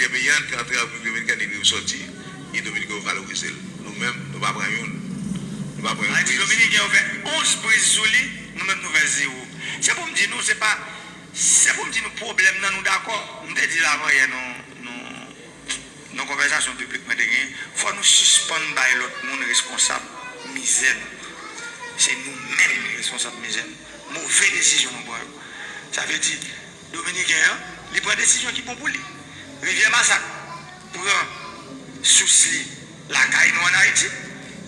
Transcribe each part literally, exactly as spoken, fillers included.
Peyi a, antre antre Repiblik Dominikèn, li dwe sòti, e Dominiken yo valorize l. Nou menm, nou pa pran youn. Nou pa pran youn. Sa vle di Dominiken yo fè onz priz sou li, nou menm nou fè zewo. Se pou m di nou, se pa, se pou m di nou pwoblèm nan, nou dakò. M te di l avanyè nan, nan, nan konvèsasyon piblik mwen te genyen, fò nou sispann bay lòt moun responsab mizè nou. Se nou menm ki responsab mizè nou. Move desizyon nou pran yo. Sa vle di, Dominiken an, li pran desizyon ki bon pou li. Rivyè Masak pran sous li lakay nou ann Ayiti.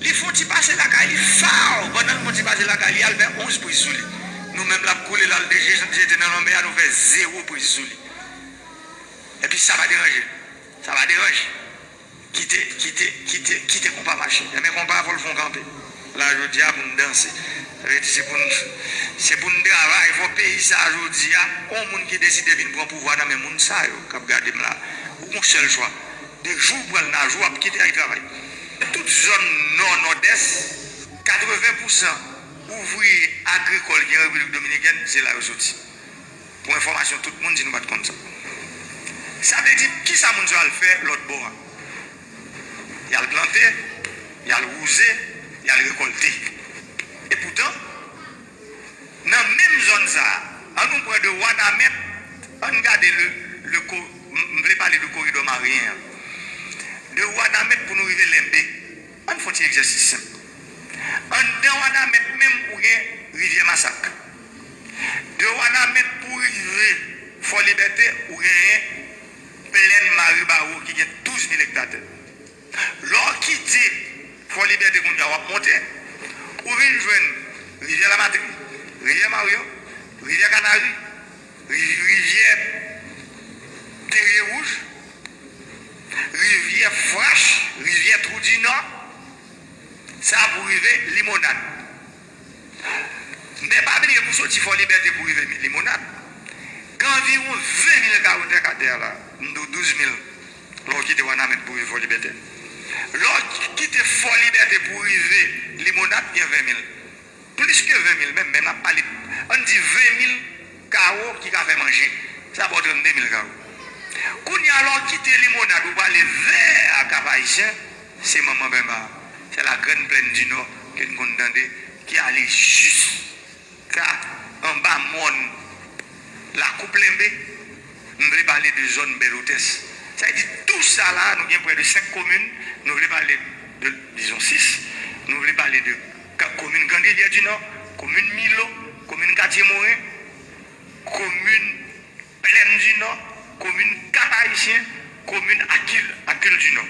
Li fè yon ti pase lakay li, faw, pandan l fè yon ti pase lakay li, al fè onz priz sou li. Nou menm l ap koule l al deje-, jete nan lanmè a, nou fè zewo priz sou li. Epi sa pa deranje l. Sa pa deranje. Kite, kite, kite, kite konpa mache. Enben konpa fò l fè yon kanpe. La jodi a pou n danse. Sa vle di se pou n, se pou n travay, fò peyi sa a jodi a, yon moun ki deside vin pran pouvwa nan men moun sa yo k ap gade m la. Ou gon sèl chwa. De jou w pral nan jou w ap kite al travay. Tout zòn nò, nòdès, katreven pousan ouvriye agrikòl ki an Repiblik Dominikèn, se la yo soti. Pou enfòmasyon tout moun, si nou pa t konn sa. Sa vle di, kisa moun sa yo al fè lòt bò a? Y al plante, y al wouze, y al rekòlte. Epoutan, nan menm zòn sa a, ann nou pran de Wanament, ann gade le, le ko-, m, m vle pale de koridò maryen an. De Wanament pou nou rive Lenbe. Ann fè yon ti egzèsis senp. Anndan Wanament menm, ou gen Rivyè Masak. De Wanament pou rive Fò Libète, ou genyen Plèn Maribawo ki gen douz mil ekta tè. Lè w kite Fò Libète kounye a, w ap monte, ou vin jwenn Rivyè Lamatri, Rivyè Maryon, Rivyè Kanari, ri-, Rivyè Terye Wouj, Rivyè Frach, Rivyè Twou di Nò, sa pou rive Limonad. Men pa bliye pou soti Fò Libète pou rive Limonad, gen anviwon ven mil kawo tè k atè a la, m di w douz mil lè w kite Wanament pou rive Fò Libète. Lè w kite Fò Libète pou rive Limonad, gen ven mil. Plis ke ven mil menm, men n ap pale, ann di ven mil kawo ki ka fè manje. Sa ba w trannde mil kawo. Kounye a, lè w kite Limonad, ou prale vè Kap Ayisyen, se manman penba a. Se la Grande Plaine du Nord ke n konn tande, ki ale jiska anba mòn Lakoup Lenbe. M vle pale de zòn Bèlotès. Sa vle di, tou sa la, nou gen prè de senk komin. Nou vle pale de, dizon, sis. Nou vle pale de ka-, komin Grand Rivière du Nord, komin Milo, komin Katye Moren, komin Plèn di Nò, komin Kap Ayisyen, komin Akil, Akil di Nò.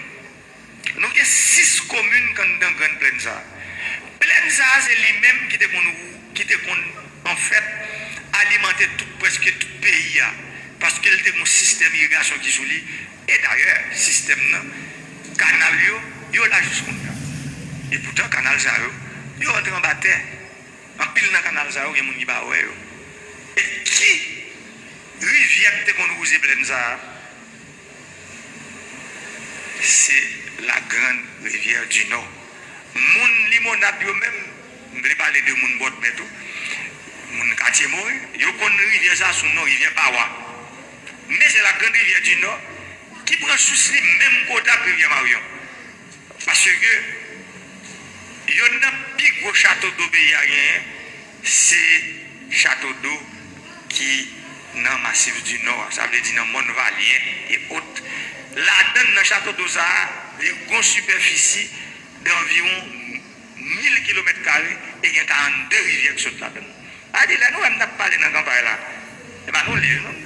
Nou gen sis komin k anndan Grann Plèn sa a. Plèn sa a, se li menm ki te konn, ki te konn, anfèt, alimante tout, prèske tout peyi a, paske l te gen yon sistèm irigasyon ki sou li. E dayè, sistèm nan, kanal yo, yo la jis kounye a. Epoutan, kanal sa yo, yo rantre anba tè. Anpil nan kanal sa yo, gen moun ki pa wè yo. E ki rivyè k te konn wouze plèn sa a? Se la Grande Rivière du Nord. Moun Limonad yo menm, m vle pale de moun Bòdmè tou, moun Katye Moren, yo konn rivyè sa a sou non Rivyè Pawa. Men se la Grande Rivière du Nord ki pran sous li menm kote ak Rivyè Maryon. Paske yonn nan pi gwo chato do peyi a genyen, se chato do ki nan Masif di Nò a, sa vle di nan Mòn Valyen e ot. Ladann nan chato do sa a, li gon sipèfisi danviwon mil kilomèt kare e gen karannde rivyè ki sot ladann. Sa vle di, lè nou wè m t ap pale nan kanpay la, e pa nou li non.